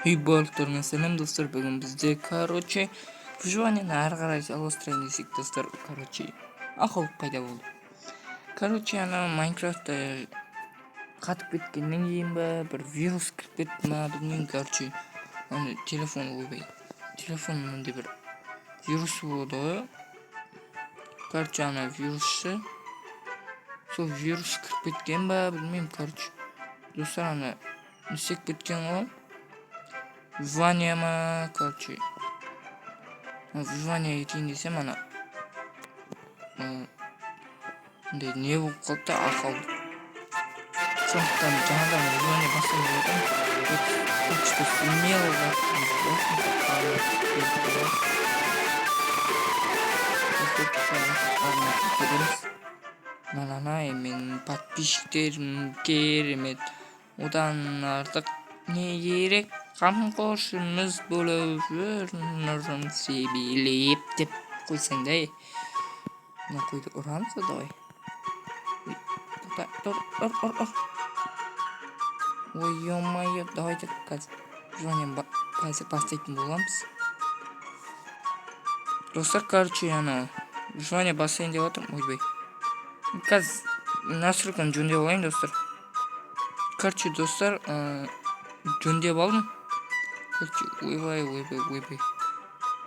Үй барлықтарыңа сәлем, достар! Бүгін бізде, короче, выживание ні әрі қарай жалғастырайын десек, достар, короче, ақау пайда болды. Короче, ана Майнкрафтта қатып кеткеннен кейін ба, бір вирус кіріп кетті ма, білмеймін. Короче, ана телефон, ойбай, телефон мынандай бір вирус болады ғой. Короче, ана вирус ше, сол вирус кіріп кеткен ба, білмеймін. Короче, достар, ана не істеп кеткен ғой, выживание ма. Короче, выживание етейін десем, ана мындай не болып қалды да, ақау. Сондықтан жаңадан выживание бастайын деп жатырмын. Так что смело лайк. Нананай, менің подписчик терім керемет, одан артық не керек? Қамқоршымыз болып нұрын себелеп деп қойсаң да. Ей, мына қойды ұрамыз ба? Давай, тоқта, ұр, ұр, ұр, ұр! Ой, ё-моё! Давайте қазір выживание қазір бастайтын боламыз, достар. Короче, ана выживание бастайын деп жатырмын. Ойбай, қазір настройка ны жөндеп алайын, достар. Короче, достар, жөндеп алдым. Короче, ойбай, ойбай, ойбай,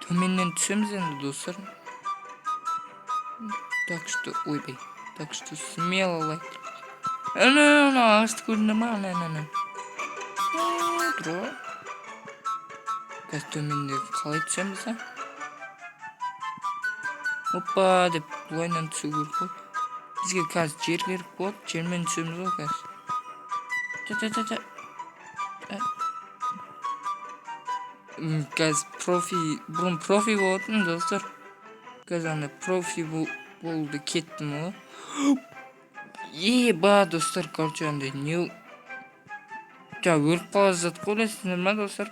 төменнен түсеміз енді, достар. Так что, ойбай, так что смело лайк. Ана, ана ағашты көрдіңдер ма? Ана, ана, ана тұр. Қазір төменде қалай түсеміз, а? Опа деп былайынан түсу керек қой. Бізге қазір жер керек болады, жермен түсеміз ғой қазір. Та та та. Қазір профи, бұрын профи болатын, достар. Қазір ана профи болды, кеттім ғой. Еба, достар, короче, андай не, жаңа өліп қала жаздадық қой, білесіңдер ма, достар?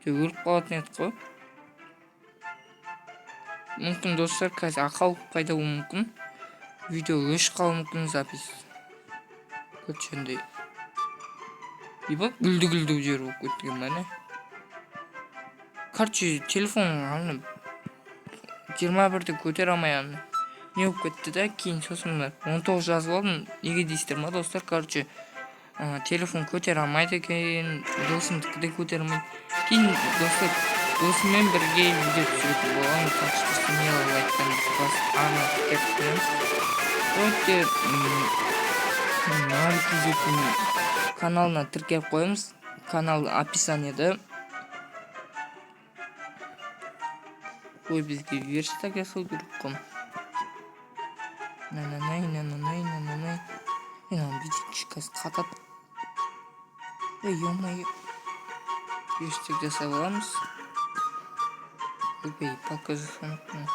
Жаңа өліп қалатын едік қой. Мүмкін, достар, қазір ақау пайда болуы мүмкін, видео өшіп қалуы мүмкін, запись. Короче, андай, ебать, гүлді гүлді жер болып кеткен міне. Короче, телефон ана 21-ді көтере алмай, ана не болып кетті да. Кейін сосын 19 жазып алдым. Неге дейсіздер ма, достар? Короче, телефон көтере алмайды екен, досымдікі де көтере алмайды. Кейін, достар, досыммен бірге видео түсіретін боламын. Так что смело лайктарыңызды басып, арна тіркеп қоямыз. Өте Навик каналына тіркеліп қоямыз, канал описание да. Ой, бізге верстак жасау керек қой. Нананай, нананай, нананай. Мынаны бүйтейікші, қазір қатады. Ей, ё-моё, верстак жасап аламыз. Ойбай, палка жасамаппын.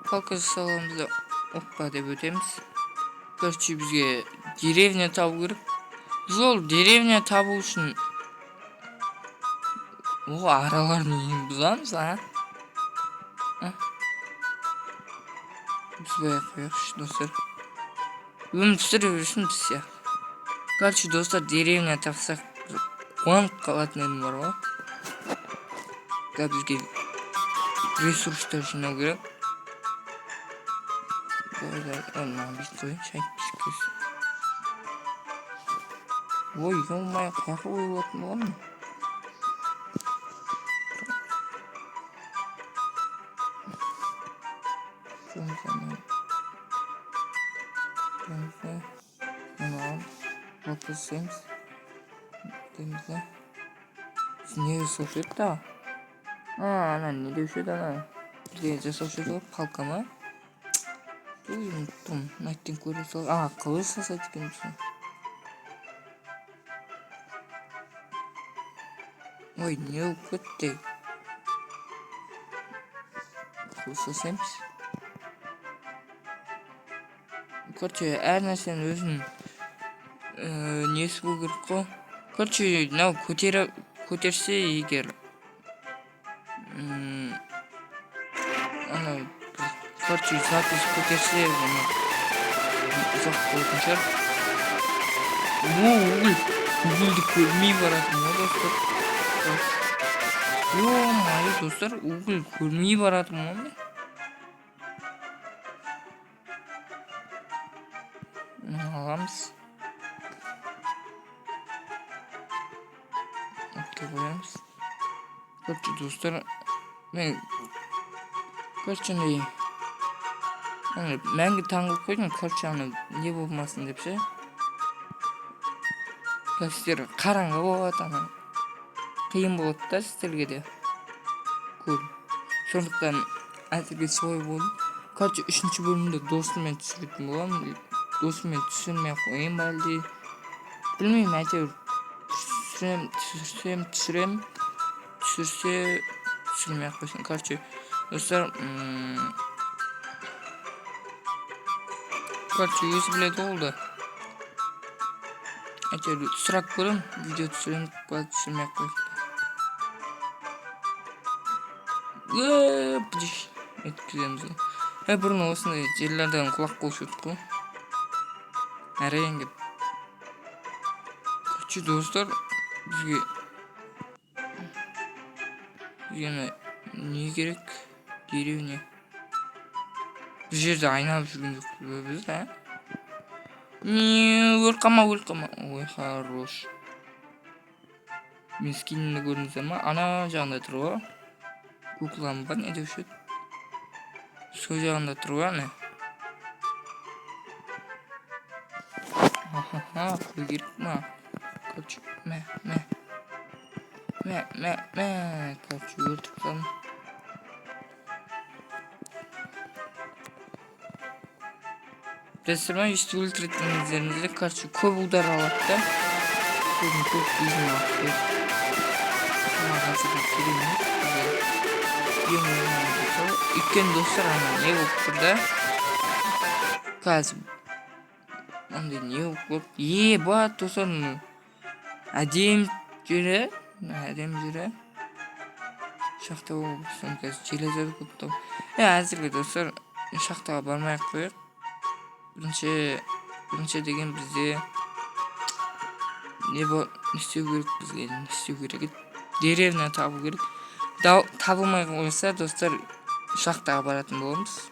Палка жасап аламыз да, опа деп өтеміз. Короче, бізге деревня табу керек. Біз ол деревня табу үшін, о, аралардың үйін бұзамыз, а. Бұзбай ақ қояйықшы, достар, өмір сүре берсін біз сияқты. Короче, достар, деревня тапсақ, қуанып қалатын едім бар ғой. Қазір бізге ресурстар жинау керек. Давай, давай, мынаны бүйтіп қояйыншы, әйтпесе. Ой, ё-моё, қаяққа қойып алатын боламын? Тұрамыз, ана тұрамыз да, мынаны аламыз, блок жасаймыз дейміз да. Не жасаушы еді тағы? А, ана не деуші еді, ана бірдеңе жасаушы еді ғой, палка ма? Ой, ұмыттым. Найттен көре сал. А, қылыш жасайды екенбіз ғой. Ой, не болып кетті? Қылыш жасаймыз. Короче, әр нәрсенің өзінің несі болу керек қой. Короче, мынау көтере, көтерсе егер, анау, короче, запись көтерсе, оны ұзақ болатын шығар. О, уголь! Угольді көрмей баратырмын ғой, достар. Ё-моё, достар, уголь көрмей баратырмын ғой мен. Мынаны аламыз. Отқа қоямыз. Короче, достар, мен, короче, андай ана мәңгі таң қылып қойдым, короче, ана не болмасын деп ше. Қазір сіздер қараңғы болады, ана қиын болады да сіздерге де көру. Сондықтан әзірге солай болды. Короче, үшінші бөлімді досыммен түсіретін боламын. Досыммен түсірмей ақ қояйын ба, әлде білмеймін, әйтеуір түсірем, түсірсем түсірем, түсірсе түсірмей ақ қойсын. Короче, достар, короче, өзі біледі ғой ол да. Әйтеуір сұрап көремін, видео түсіремін ба, түсірмей ақ қояйық па. Бдиш өткіземіз ғой. Бұрын осындай жерлерден құлап қалушы едік қой әрең кеп. Короче, достар, бізге ана не керек? Деревня. Бұл жерде айналып жүрген жоқпыз ба біз, а? Не, өліп қалма, өліп қалма. Ой, хорош. Мен скинімді көрдіңіздер ма? Ана жағында тұр ғой. Куклам ба, не деуші еді, сол жағында тұр ғой ана. Ахаха, қой керек ма? Короче, мә, мә, мә, мә, мә. Короче, өлтіріп тастадым. Білесіздер ма, өйстіп өлтіретін кездеріңізде, короче, көп удар алады да, көбін көп жизнь алып береді. Маған әзірге керек емес бізге. Ең оңайы сол. Өйткені, достар, ана не болып тұр да қазір, андай не болып қалды, ебать, достар, мынау әдемі жері, әдемі жері, шахта болып. Соны қазір железо көп тауып, әзірге, достар, шахтаға бармай ақ қояйық. Бірінші деген бізде не не істеу керек бізге, не істеу керек еді? Деревня табу керек. Табылмай қойса, достар, шахтаға баратын боламыз.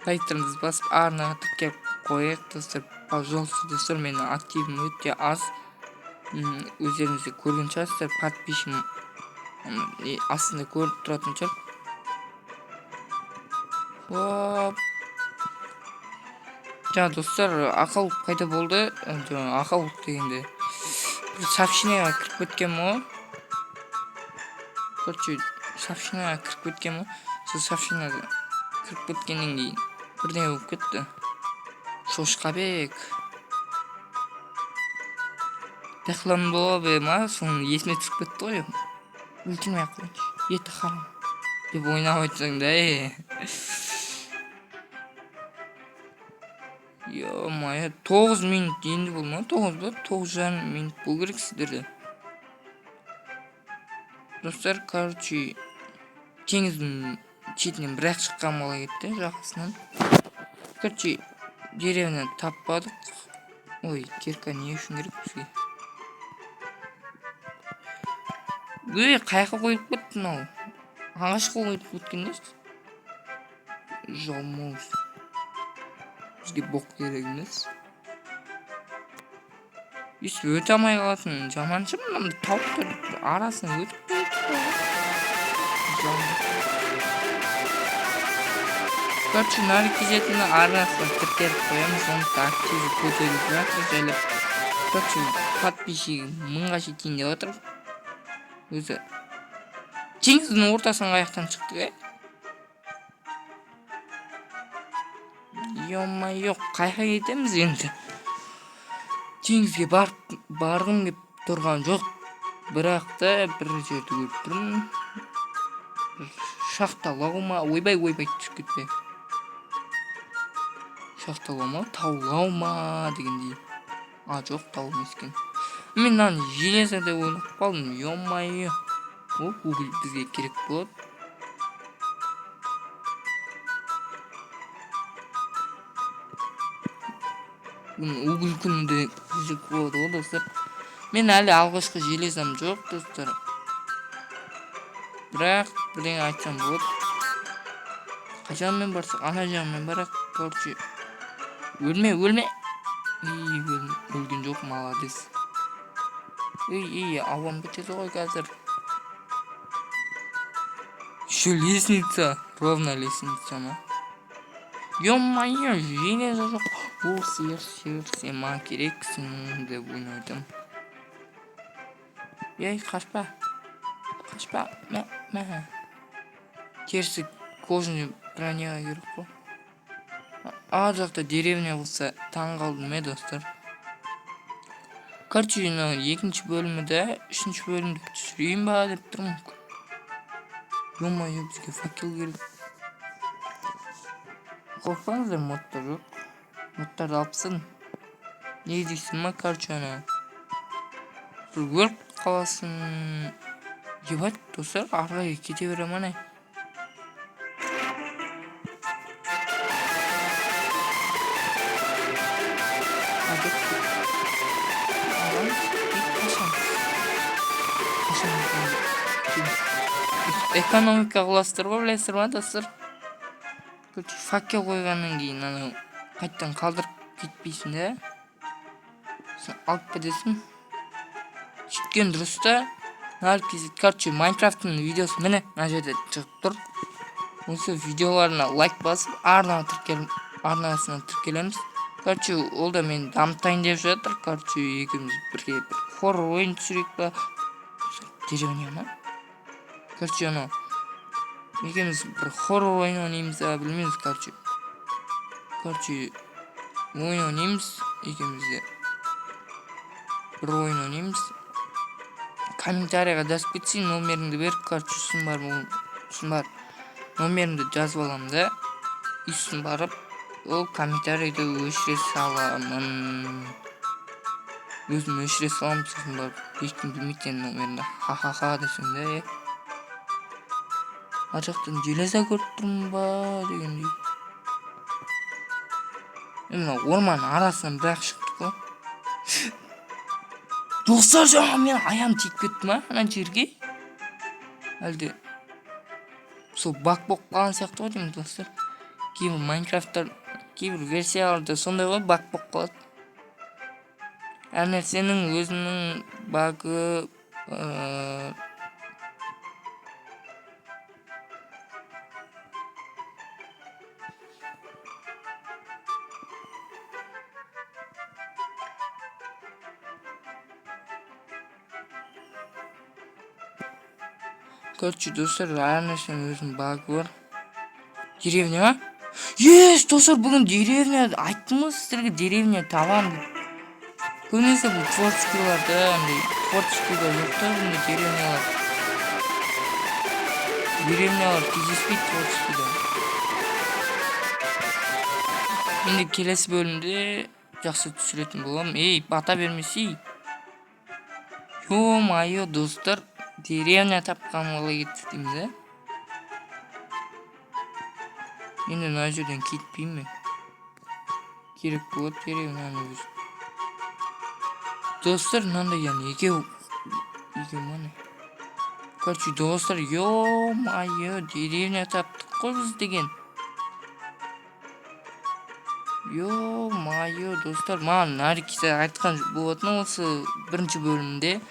Лайктарыңызды басып, арнаға тіркеліп қояйық, достар, пожалуйста. Достар, менің активім өте аз. Өздеріңіз де көрген шығарсыздар, подписчигім астында көрініп тұратын шығар. Хоп. Жаңа, достар, ақау пайда болды. Жаңа ақау дегенде бір сообщениеға кіріп кеткенмін ғой. Короче, сообщениеға кіріп кеткенмін ғой. Сол сообщениеға кіріп кеткеннен кейін бірдеңе болып кетті. Шошқабек ма, соны есіме түсіп кетті ғой. Өлтірмей ақ қояйыншы, еті харам деп ойнап айтсаң да. Ё-моё, 9 минут енді болды ма? 9 ба, 9,5 минут болу керек сіздерде, достар. Короче, теңіздің шетінен бір ақ шыққан бала кетті жағасынан. Короче, деревня таппадық. Ой, кирка не үшін керек бізге? Ей, қай жаққа қойылып кетті мынау? Ағашқа қойылып кеткен несі? Жалмауыз, бізге боқ керек емес. Өйстіп өте алмай қалатын жаман ше. Мынандай тауықтар арасынан өтіп кетеді. Короче, Нарик Кезетінің арнасына тіркеліп қоямыз, оның да активі көтеріліп жатыр жайлап. Короче, подписчигі 1000-ға жетейін деп жатыр өзі. Теңіздің ортасынан қаяқтан шықтық, е? Ё-моё, қайда кетеміз енді? Теңізге барып барғым кеп тұрған жоқ, бірақ та бір жерді көріп тұрмын. Бір шахталау ма? Ойбай, ойбай, түсіп кетпе. Шахталау ма, таулау ма дегендей. А, жоқ, тау емес екен. Мен мынаны железо деп ойлап қалдым. Ё-моё, о, уголь бізге керек болады. Бүгін уголь күні де десек болады ғой, достар. Мен әлі алғашқы железом жоқ, достар. Бірақ бірдеңе айтсам болады. Қай жағымен барсақ, ана жағымен барайық. Короче, өлме, өлме. Ей, өлген жоқ, молодец. Ей, ей, ауам бітеді ғой қазір. Еще лестница, ровно лестница ма? Ё-моё, железо жоқ. О, сиыр, сиыр, сен маған керексің деп ойнадым. Ей, қашпа. Қашпа, мә, мә. Терісі кожаный броня керек қой. Ар жақта деревня болса, таң қалдым, е, достар. Короче, мынау екінші бөлімі де, үшінші бөлімді түсірейін ба деп тұрмын. Ё-моё, бізге факел керек. Қорықпаңыздар, модтар жоқ. Модтарды алып тастадым. Неге дейсің ма, короче, ана бір өліп қаласың. Ебать, достар, ары қарай кете бере ма, не? А, жоқ. Аламыз и қашамыз. Қашамыз. Экономика қыласыздар ғой, білесіздер ма, достар? Короче, факел қойғаннан кейін анау қайтадан қалдырып кетпейсің да. Сосын алып кетесің. Сөйткен дұрыс та. Наркиз, короче, Майнкрафттың видеосы міне мына жерде шығып тұр. Осы видеоларына лайк басып, арнаға тіркел, арнасына тіркелеміз. Короче, ол да мені дамытайын деп жатыр. Короче, екеуміз бірге бір хоррор ойын түсірейік па? Деревня ма? Короче, анау екеуміз бір хоррор ойын ойнаймыз ба, білмейміз, короче. Короче, ойын ойнаймыз екеуміз де. Бір ойын ойнаймыз. Комментарийға жазып кетсең, номеріңді бер, короче, сосын барып, сосын барып номерімді жазып аламын да, и сосын барып ол комментарийді өшіре саламын. Өзім өшіре саламын, сосын барып ешкім білмейді сенің номеріңді. Ха-ха-ха десең да, е. Ар жақтан железо көріп тұрмын ба дегендей. Е, мына орманның арасынан бір-ақ шықтық қой. Достар, жаңа мен аяғым тиіп кетті ма ана жерге? Әлде сол баг болып қалған сияқты ғой деймін, достар. Кейбір Майнкрафттар, кейбір версияларда сондай ғой, баг болып қалады. Әр нәрсенің өзінің багы. Короче, достар, әр нәрсенің өзінің багы бар. Деревня ма? Есть, достар, бүгін деревня. Айттым ғой сіздерге, деревня табамын деп. Көбінесе бұл творческийларда, андай творческийда жоқ та бұндай деревнялар. Деревнялар кездеспейді творческийда. Енді келесі бөлімде жақсы түсіретін боламын. Ей, бата бермесей. Ё-моё, достар, деревня тапқан қалай кеттік дейміз, ә? Енді мына жерден кетпеймін мен. Керек болады деревняны өзі. Достар, мынандай, яғни екеу, екеу ма, не? Короче, достар, ё-моё, деревня таптық қой біз деген. Ё-моё, достар, маған Нарикиз айтқан болатын осы бірінші бөлімде,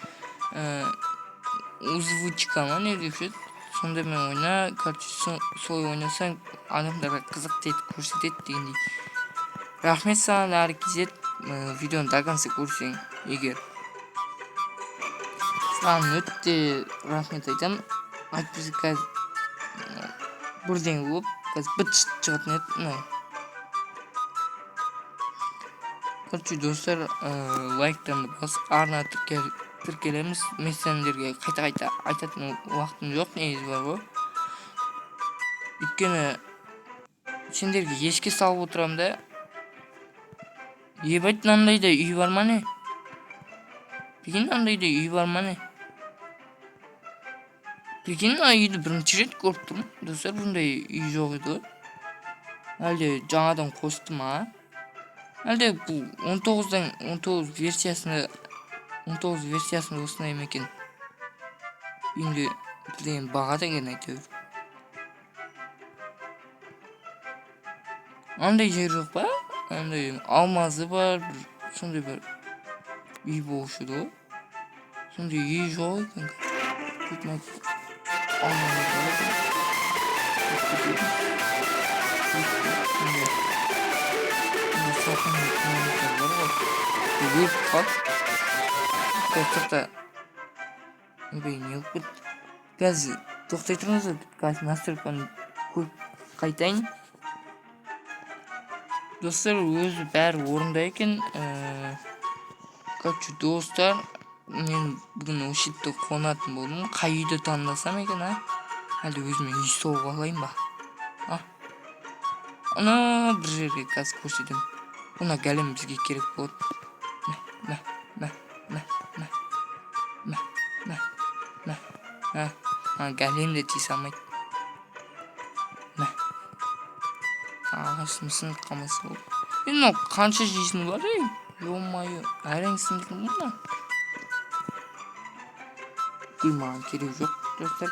озвучка ма, не деуші еді, сондаймен ойна, короче, солай ойнасаң, адамдарға қызықты етіп көрсетеді дегендей. Рахмет саған, Нарикиз, видеоны до конца көрсең егер. Саған өте рахмет айтамын. Әйтпесе қазір бірдеңе болып, қазір быт шыт шығатын еді мынау. Короче, достар, лайктарыңды басып, арна тіркелеміз. Мен сендерге қайта-қайта айтатын уақытым жоқ негізі бар ғой. Өйткені сендерге еске салып отырамын да. Ебать, мынандай да үй бар ма, не? Прикинь, мынандай да үй бар ма, не? Прикинь, мына үйді бірінші рет көріп тұрмын. Достар, бұндай үй жоқ еді ғой. Әлде жаңадан қосты ма? Әлде бұл 19-дан 19 версиясында, 19 версиясында осындай ма екен? Үйінде бірдеңе бағады екен әйтеуір. Андай жер жоқ па? Андай алмазы бар, бір сондай бір үй болушы еді ғой. Сондай үй жоқ екен. Тут алмазы бар екен. Сондай салқын климаттар бар ғой. Өліп қалды. Тоқта. Ойбай, не болып кетті? Қазір тоқтай тұрыңыздар, қазір настройканы көріп қайтайын. Достар, өзі бәрі орында екен. Короче, достар, мен бүгін осы жерде қонатын болдым. Қай үйді таңдасам екен, а? Әлде өзіме үй соғып алайын ба? А? Ана бір жерге қазір көрсетемін. Мына голем бізге керек болады. Мә, мә, мә, мә, мә, мә, мә, мә, мә. Ана голем де тиісе алмайды. Мә. Ағашым сынып қалмаса болды. Енді мынау қанша жейсің бар, ей? Ё-моё, әрең сындырдым ғой мына. Гүл маған керек жоқ, достар.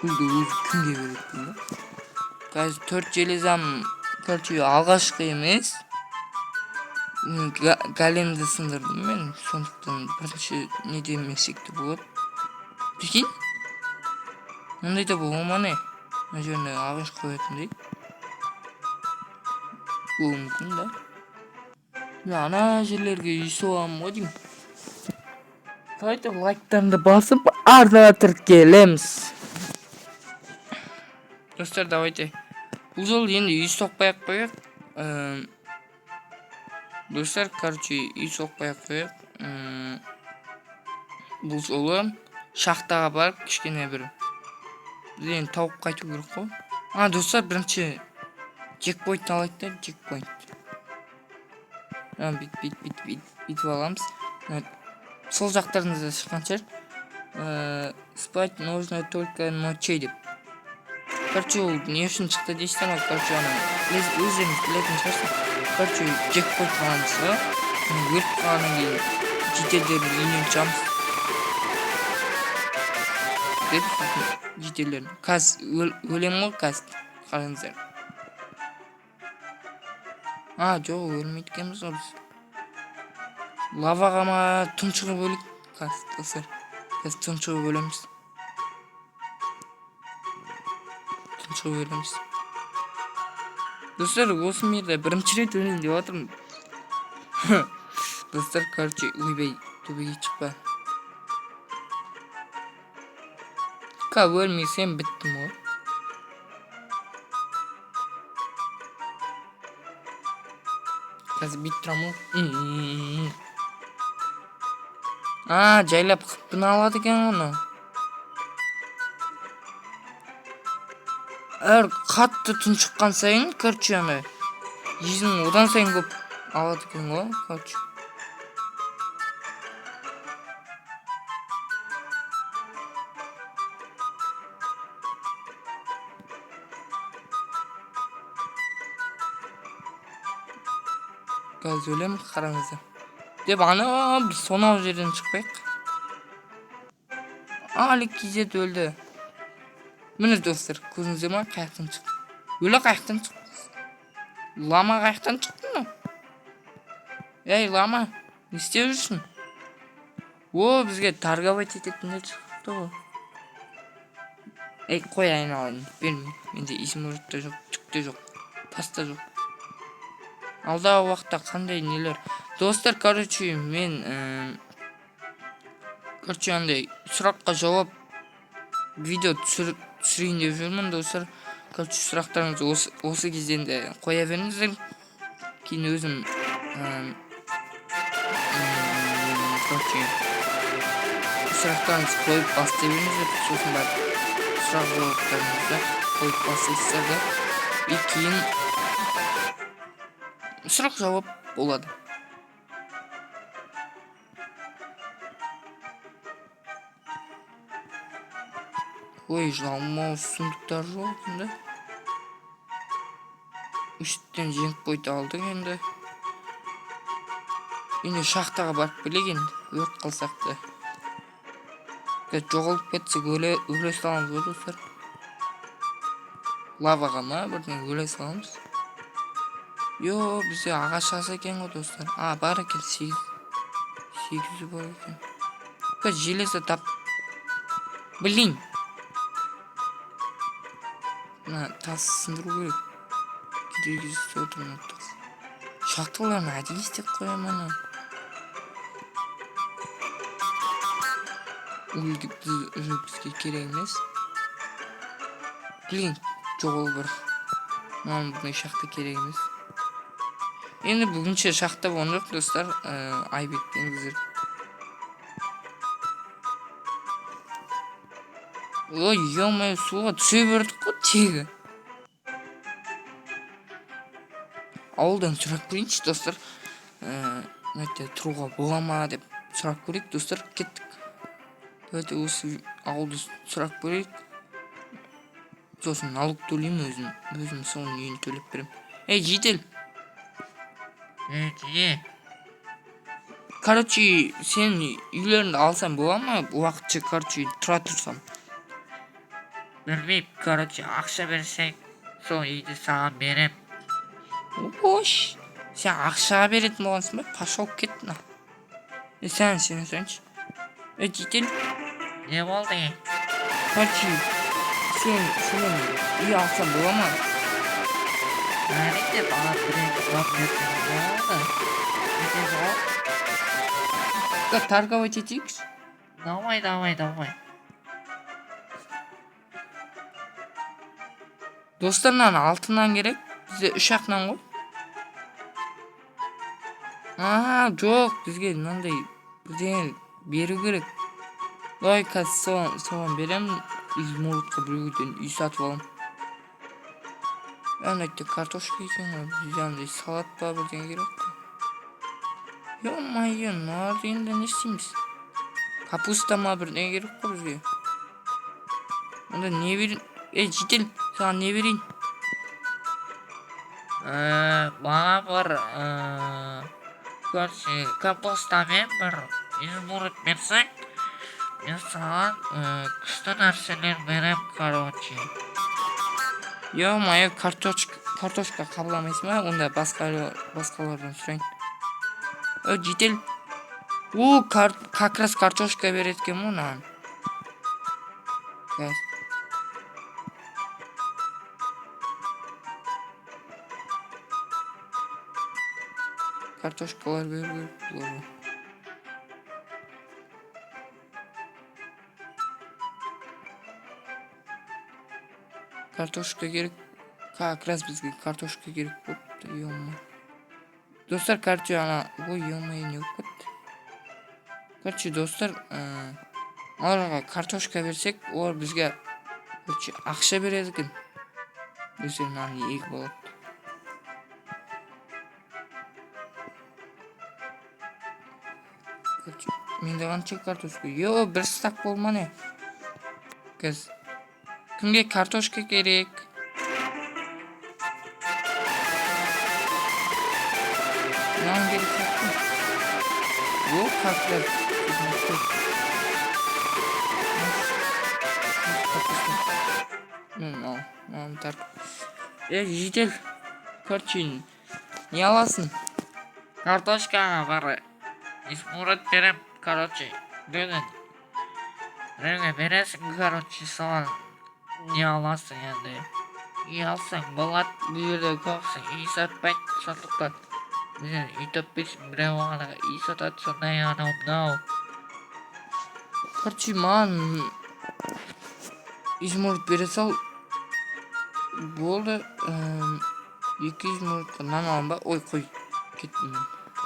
Гүлді өзі кімге береді деймін да. Қазір 4 железам, короче, алғашқы емес. Големді сындырдым мен, сондықтан бірінші не демесек те болады. Прикинь? Мындай да бола ма, не? Мына жеріне ағаш қоятындай. Болуы мүмкін да. Мен ана жерлерге үй соғамын ғой деймін. Давайте лайктарыңды басып, арнаға тіркелеміз. Достар, давайте. Бұл жолы енді үй соқпай ақ қояйық. Достар, короче, үй соқпай ақ қояйық. Бұл жолы шахтаға барып кішкене бір біз енді тауып қайту керек қой. А, достар, бірінші чекпоинт алайық та, чекпоинт. Бүйтіп, бүйтіп, бүйтіп, бүйтіп, бүйтіп аламыз. Сол жақтарыңызда шыққан шығар. Спать нужно только ночей деп. Короче, ол не үшін шықты дейсіздер ма? Короче, ана өздеріңіз білетін шығарсыздар. Короче, чекпоинт аламыз ғой. Өліп қалғаннан кейін жительдердің үйінен шығамыз. Деп сосын жительдердің. Қазір өлемін ғой қазір. Қараңыздар. А, жоқ, өлмейді екенбіз ғой біз. Лаваға ма тұншығып өлейік қазір, достар. Қазір тұншығып өлеміз. Тұншығып өлеміз. Достар, осы мирде бірінші рет өлейін деп жатырмын. Достар, короче, ойбай, төбеге шықпа. Ка өлмесем біттім ғой. Қазір бүйтіп тұрамын ғой. А, жайлап қыппын алады екен ғой мынау. Әр қатты тұншыққан сайын, короче, ана жизнь одан сайын көп алады екен ғой, короче. Қазір өлемін, қараңыздар. Деп ана бір сонау жерден шықпайық. Али KZ өлді. Міне, достар, көрдіңіздер ма, қаяқтан шықты? Өлі қаяқтан шықты? Лама қаяқтан шықты мынау? Ей, лама, не істеп жүрсің? О, бізге торговать ететіндер шықты ғой. Ей, қой айналайын, бермей. Менде изумруд та жоқ, түк те жоқ, тас та жоқ. Алдағы уақытта қандай нелер? Достар, короче, мен, короче, андай сұраққа жауап видео түсірейін деп жүрмін, достар. Короче, сұрақтарыңызды осы кезден де қоя беріңіздер. Кейін өзім, короче, сұрақтарыңызды қойып бастай беріңіздер. Сосын барып сұрақ жауаптарыңызды қойып бастайсыздар да. И кейін сұрақ жауап болады. Ой, жалмауыз сундуктар жоқ екен да. Үштен жеңіп қойды, алдық енді. Енді шахтаға барып келейік енді, өліп қалсақ та. Қазір жоғалып кетсек, өле саламыз ғой, достар. Лаваға ма бірдеңе өле саламыз. Йо, бізде ағаш аз екен ғой, достар. А, бар екен, сегіз. Сегізі бар екен. Қазір железо тап. Блин. Мына тас сындыру керек. Кедергі жасап отыр мына тас. Шахталарын әдейі істеп қоямын ана. Уголь уже бізге керек емес. Блин, жоғал бір. Маған бұндай шахта керек емес. Енді бүгінше шахта болған жоқ, достар. Айып етпеңіздер. Ой, ё-моё, суға түсе бердік қой тегі. Ауылдан сұрап көрейінші, достар. Мына жерде тұруға бола ма деп сұрап көрейік, достар. Кеттік. Давайте осы ауылды сұрап көрейік. Сосын налог төлеймін өзім. Өзім соның үйін төлеп беремін. Ей, житель. Не? Короче, сен үйлеріңді алсам бола ма? Уақытша, короче, тұра тұрсам. Білмеймін, короче, ақша берсең, сол үйді саған берем. Ош, сен ақшаға беретін болғансың ба? Пошел, кет мына. Е, сен сұрайыншы. Е, житель, Не болды? короче, сенен үй алсам бола ма? Әрине, маған бір-екі зат берсең болды. Кетеді ғой. Торговать етейікші. Давай, давай, давай. Достар, мынаны алтыннан керек. Бізде үш ақ нан ғой. А, жоқ, бізге мынандай бірдеңе беру керек. Давай қазір соған беремін. Изумрудқа біреуден үй сатып аламын. Ана жерде картошка екен ғой. Бізге андай салат па бірдеңе керек қой. Ё-моё, мыналарды енді не істейміз? Капуста ма бірдеңе керек қой бізге. Онда не берейін? Ей, житель, саған не берейін? Маған бір, короче, капустамен бір изумруд берсең, мен саған күшті нәрселер берем, короче. Ё-моё, картошка қабылдамайсың ба? Онда басқалардан сұрайын. О, житель. О, как раз картошка береді екен ғой мынаған. Қазір. Картошкалар беру керек бұларға. Картошка керек. Как раз бізге картошка керек болыпты, ё-моё. Достар, короче, ана, ой, ё-моё, не болып кетті. Короче, достар, оларға картошка берсек, олар бізге, короче, ақша береді екен. Өздері мынаны егіп алады. Короче, менде қанша картошка? Йо, бір стак болма не? Қазір кімге картошка керек? Мынаған керек сияқты. О, как раз. Мынау, мынаны тарт. Е, житель, короче, не аласың? Картошкаға бір изумруд берем, короче, бүгін біреуге бересің, короче, соған не аласың енді. Үй алсаң болады, бұл жерде көбісі үй сатпайды, сондықтан сен үй таппайсың, біреу ғана үй сатады, сондай анау мынау. Короче, маған изумруд бере сал. Болды. Екі изумрудқа нан аламын ба? Ой, қой. Кеттім мен.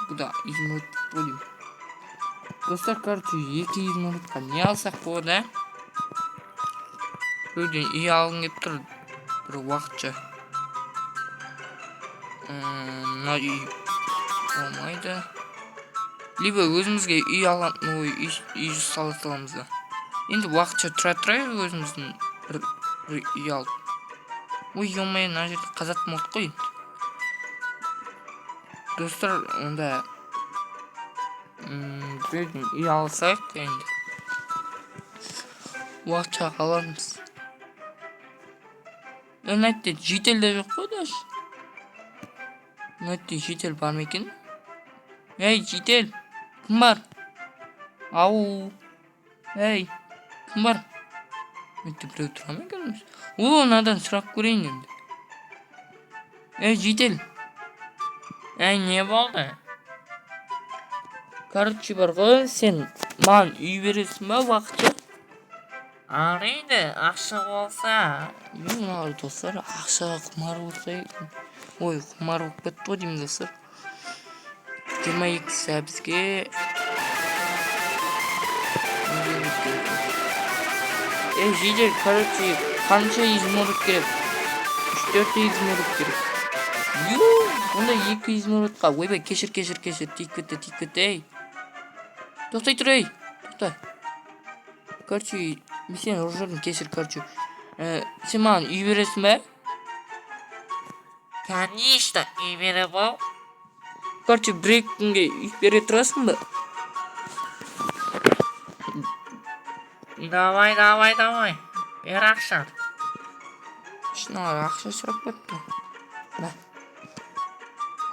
Бұл да изумруд қой деймін. Достар, короче, екі изумрудқа не алсақ болады, ә? Біреуден үй алғым келіп тұр бір уақытша. Мына үй болмайды. Либо өзімізге үй алам, ой, үй сала саламыз да. Енді уақытша тұра тұрайық өзіміздің бір үй алып. Ой, ё-моё, мына жерде қазатын болдық қой енді. Достар, онда біреуден үй алсақ, енді уақытша қалармыз. Мына жерде житель де жоқ қой даже. Мына жерде житель бар ма екен? Ей, житель, кім бар? Ау, ей, кім бар? Мына жерде біреу тұра ма екен өзі? О, мынадан сұрап көрейін енді. Ей, житель. Ей, не болды? Короче, бар ғой, сен маған үй бересің ба уақытша? Әрине, ақша болса. Е, мыналар, достар, ақшаға құмар болса екен. Ой, құмар болып кетті ғой деймін, достар. 22 сәбізге не керек екен? Ей, житель, короче, қанша изумруд керек? Үш, төрт изумруд керек. Ю, онда екі изумрудқа. Ойбай, кешір, кешір, кешір, тиіп кетті, тиіп кетті. Ей, тоқтай тұр, ей, тоқта. Короче, мен сені ұрып жібердім, кешір. Короче, сен маған үй бересің бе? Конечно, үй беріп ал. Короче, бір екі күнге үй бере тұрасың ба? Давай, давай, давай. Бер ақшаны. Шынар ақша сұрап кетті. Мә,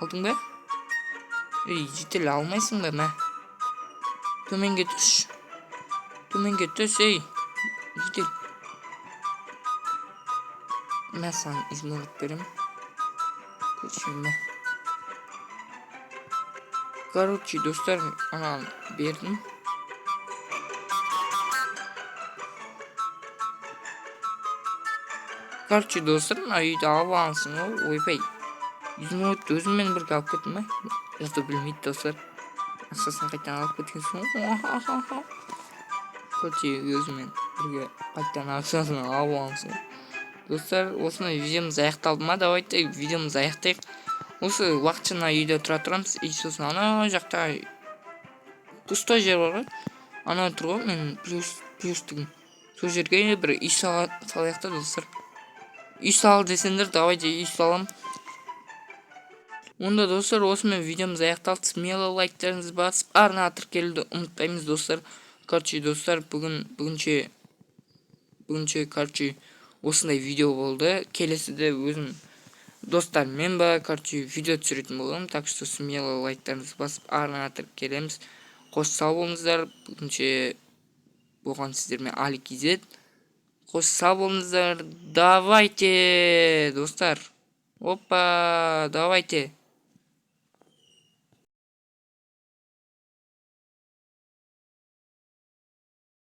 алдың ба? Ей, житель, алмайсың ба? Мә, төменге түс, төменге түс. Ей, житель, мә, саған изумруд беремін. Короче, мә. Короче, достар, ананы бердім. Короче, достар, мына үйді алып алғансың ғой. Ойбай, изумрудты өзіммен бірге алып кеттім ба? Зато білмейді, достар, ақшасын қайтадан алып кеткенсің ғой. Короче, өзіммен бірге қайтадан ақшасын алып алғансың ғой. Достар, осындай видеомыз аяқталды ма? Давайте видеомызды аяқтайық. Осы уақытша мына үйде тұра тұрамыз и сосын ана жақта пустой жер бар ғой, ана тұр ғой, мен плюс деген сол жерге бір үй салайық та. Достар, үй сал десеңдер, давайте үй саламын. Онда, достар, осымен видеомыз аяқталды. Смело лайктарыңызды басып, арнаға тіркелуді ұмытпаймыз, достар. Короче, достар, бүгінше, короче, осындай видео болды. Келесіде өзім достарыммен ба, короче, видео түсіретін боламын. Так что смело лайктарыңызды басып, арнаға тіркелеміз. Қош, сау болыңыздар. Бүгінше болған сіздермен Али KZ. Қош, сау болыңыздар. Давайте, достар, опа, давайте.